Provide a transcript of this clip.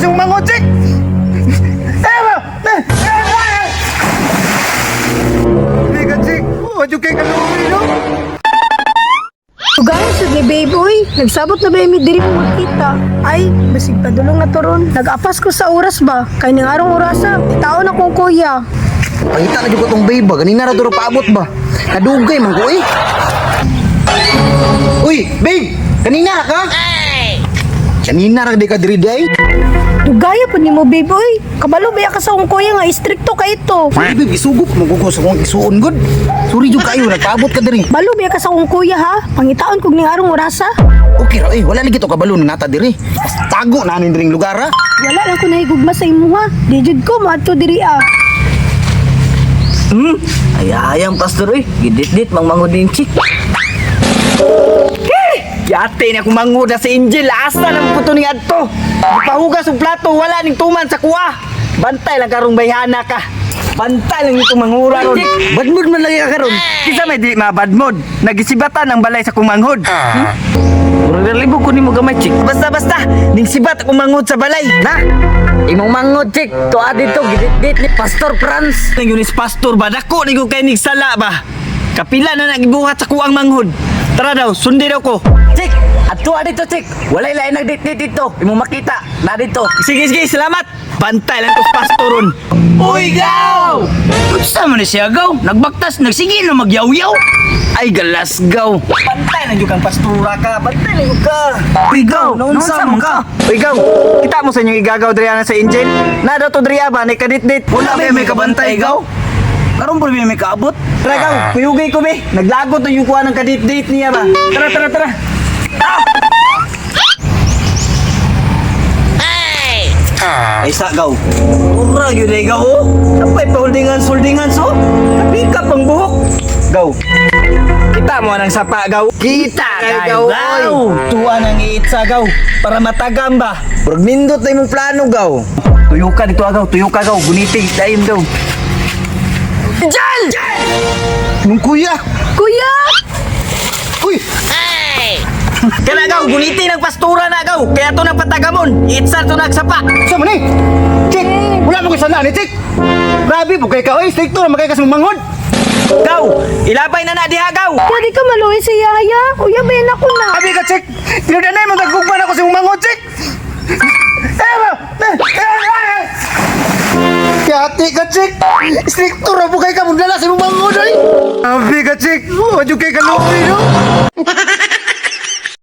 sa imong manghod, Chik. Eh, ba? Eh, eh, eh. Hindi ka, Chik. Wadyo kay kaluoy, no? Dugayan sud ni babe oy. Nagsabot na ba mi diri mo makita? Ay, basig padulong na turon. Nag-apas ko sa oras ba? Kay ning arong orasa, tao na kong kuya. Pangita na jud ko tong babe ba. Ganina ra duro paabot ba. Kadugay man ko eh. Uy, babe! Kanina ra ka? Kanina ra di ka diri day. Dugaya po nimo babe oy. Kabalo ba ka sa akong kuya nga istrikto kay ito. Uy, babe, isugo pa mo ko sa akong isuon gud. Sorry jud kayo nagpaabot ka diri. Balo ba ka sa akong kuya ha? Pangitaon kog ning arong orasa. Okay ra eh, wala lagi to kabalo na nata diri. Tago na ning diring lugar ha. Wala lang ko nahigugma sa imuha. Di jud ko moadto diri ah. Ay, ayang pastor oy, gidit-dit mang mangod din chick. Yate na akong manghod na si Angel. Asa lang po to ni adto. Pahugas og plato, wala ning tuman sa kuha. Bantay lang karong bayhana ka. Bantay lang itong manghura ron. Badmod man lagi ka karon. Kisa may di mabadmod. Nagisibatan ang balay sa kong manghod. Murag nalibog ko nimo gamay chick. Basta basta, ning sibat akong manghod sa balay. Na. Imong mangod chick, tuwa dito gidit-dit ni Pastor Franz. Nang yunis pastor ba dako ni ko kay nig sala ba. Kapila na nagibuhat sa kuang manghod. Tara daw, sundi daw ko. Chick, adto dito chick. Walay lain nagdit-dit dito. Imong makita na dito. Sige, sige, salamat. Bantay lang to pastor ron. Uy, gaw! Unsa man ni siya, gaw? Nagbaktas, nagsige na magyawyaw. Ay, galas, gaw. Bantay lang yun kang pastura ka. Bantay lang yun ka. Uy, gaw, naunsa man ka? Uy, gaw, kita mo sa inyong igagaw diri na sa Angel. Na daw to diri ba ni kadit-dit. Wala ba may kabantay, gaw? Karon pa may kaabot? Tara gaw, kuyugay ko be. Naglagot na yung kuha ng kadit-date niya ba. Tara, tara, tara. Ay sa gaw. Ura gyud ay gaw. Oh. Napay pa holdingan holdingan so. Napika pang buhok. Gaw. Kita mo anang sapa gaw. Kita Kay gaw, gaw. Tuwa nang iitsa gaw para matagam ba. Murag nindot na imong plano gaw. Tuyo ka dito agaw, tuyo ka gaw, gunitig dayon gaw. Nung kuya. Kuya! Uy, Kana gaw, guniti ng pastura na gaw. Kaya to nang patagamon. Iitsa to nagsapa. sa man eh? Chik, wala mo koy sala ni Chik. Grabe po kay ka oy, stricto ra makay ka sa imong manghod. Gaw, ilabay na na diha gaw. Pwede ka maluwi si Yaya. Kuya, bayan ako na. Abi ka, Chik. Tinudanay mo nagugman ako sa imong manghod, Chik. Eh, ba? Eh, eh, eh. Yati ka, Chik. Stricto ra po kay ka mong dala sa imong manghod oy. Abi ka, Chik. Wadyo kay kaluoy no.